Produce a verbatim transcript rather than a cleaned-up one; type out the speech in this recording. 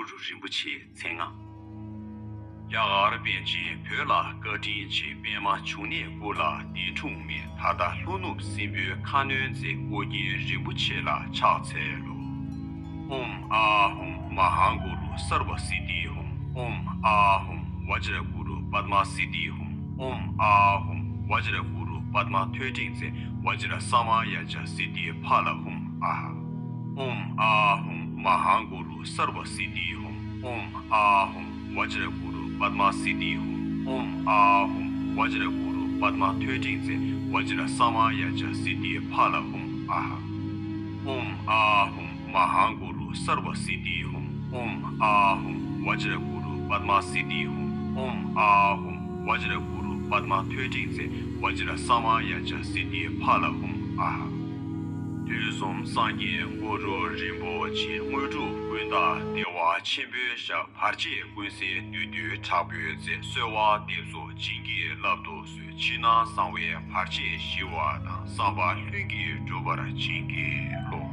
གྲུབ་རིན་པོ་ཆེའི་མཚན་སྔགས། རྒྱ་གར་པཎ་ཆེན་བོད་ལ་བཀའ་དྲིན་ཆེ། པདྨ་འབྱུང་གནས་སྐུ་ལ་གདན་འཁྲུངས་མས། ད་ལྟ་ལྷོ་ནུབ་སྲིན་པོའི་ཁ་གནོན་མཛད་ཨོ་རྒྱན་རིན་པོ་ཆེ་ལ་ཕྱག་འཚལ་ལོ། ཨོཾ་ཨཱཿཧཱུྃ་མ་ཧཱ་གུ་རུ་སརྦ་སིདྡྷི་ཧཱུྃ། ཨོཾ་ཨཱཿཧཱུྃ་བཛྲ་གུ་རུ་པདྨ་སིདྡྷི་ཧཱུྃ། ཨོཾ་ཨཱཿཧཱུྃ་བཛྲ་གུ་རུ་པདྨ་ཐོད་ཕྲེང་རྩལ་བཛྲ་ས་མ་ཡ་ཛ་སིདྡྷི་ཕ་ལ་ཧཱུྃ་ཨཱཿཧཱུྃ། ཨོཾ་ཨཱཿཧཱུྃ་མ་ཧཱ་གུ་རུ་སརྦ་སིདྡྷི་ཧཱུྃ། ཨོཾ་ཨཱཿཧཱུྃ་བཛྲ་གུ་རུ་པདྨ་སིདྡྷི་ཧཱུྃ། ཨོཾ་ཨཱཿཧཱུྃ་བཛྲ་གུ་རུ་པདྨ་ཐོད་ཕྲེང་རྩལ་བཛྲ་ས་མ་ཡ་ཛ་སིདྡྷི་ཕ་ལ་ཧཱུྃ་ཨཱཿཧཱུྃ། ཨོཾ་ཨཱཿཧཱུྃ་མ་ཧཱ་གུ་རུ་སརྦ་སིདྡྷི་ཧཱུྃ། ཨོཾ་ཨཱཿཧཱུྃ་བཛྲ་གུ་རུ་པདྨ་སིདྡྷི་ཧཱུྃ། ཨོཾ་ཨཱཿཧཱུྃ་བཛྲ་གུ་རུ་པདྨ་ཐོད་ཕྲེང་རྩལ་བཛྲ་ས་མ་ཡ་ཛ་སིདྡྷི་ཕ་ལ་ཧཱུྃ་ཨཱཿཧཱུྃ། དུས་གསུམ་སངས་རྒྱས་གུ་རུ་རིན་པོ་ཆེ། དངོས་གྲུབ་ཀུན་བདག་བདེ་བ་ཆེན་པོའི་ཞབས། བར་ཆད་ཀུན་སེལ་བདུད་འདུལ་དྲག་པོའི་རྩལ། གསོལ་བ་འདེབས་སོ་བྱིན་གྱིས་བརླབ་ཏུ་གསོལ། ཕྱི་ནང་གསང་བའི་བར་ཆད་ཞི་བ་དང་། བསམ་པ་ལྷུན་གྱིས་འགྲུབ་པར་བྱིན་གྱིས་རློབས།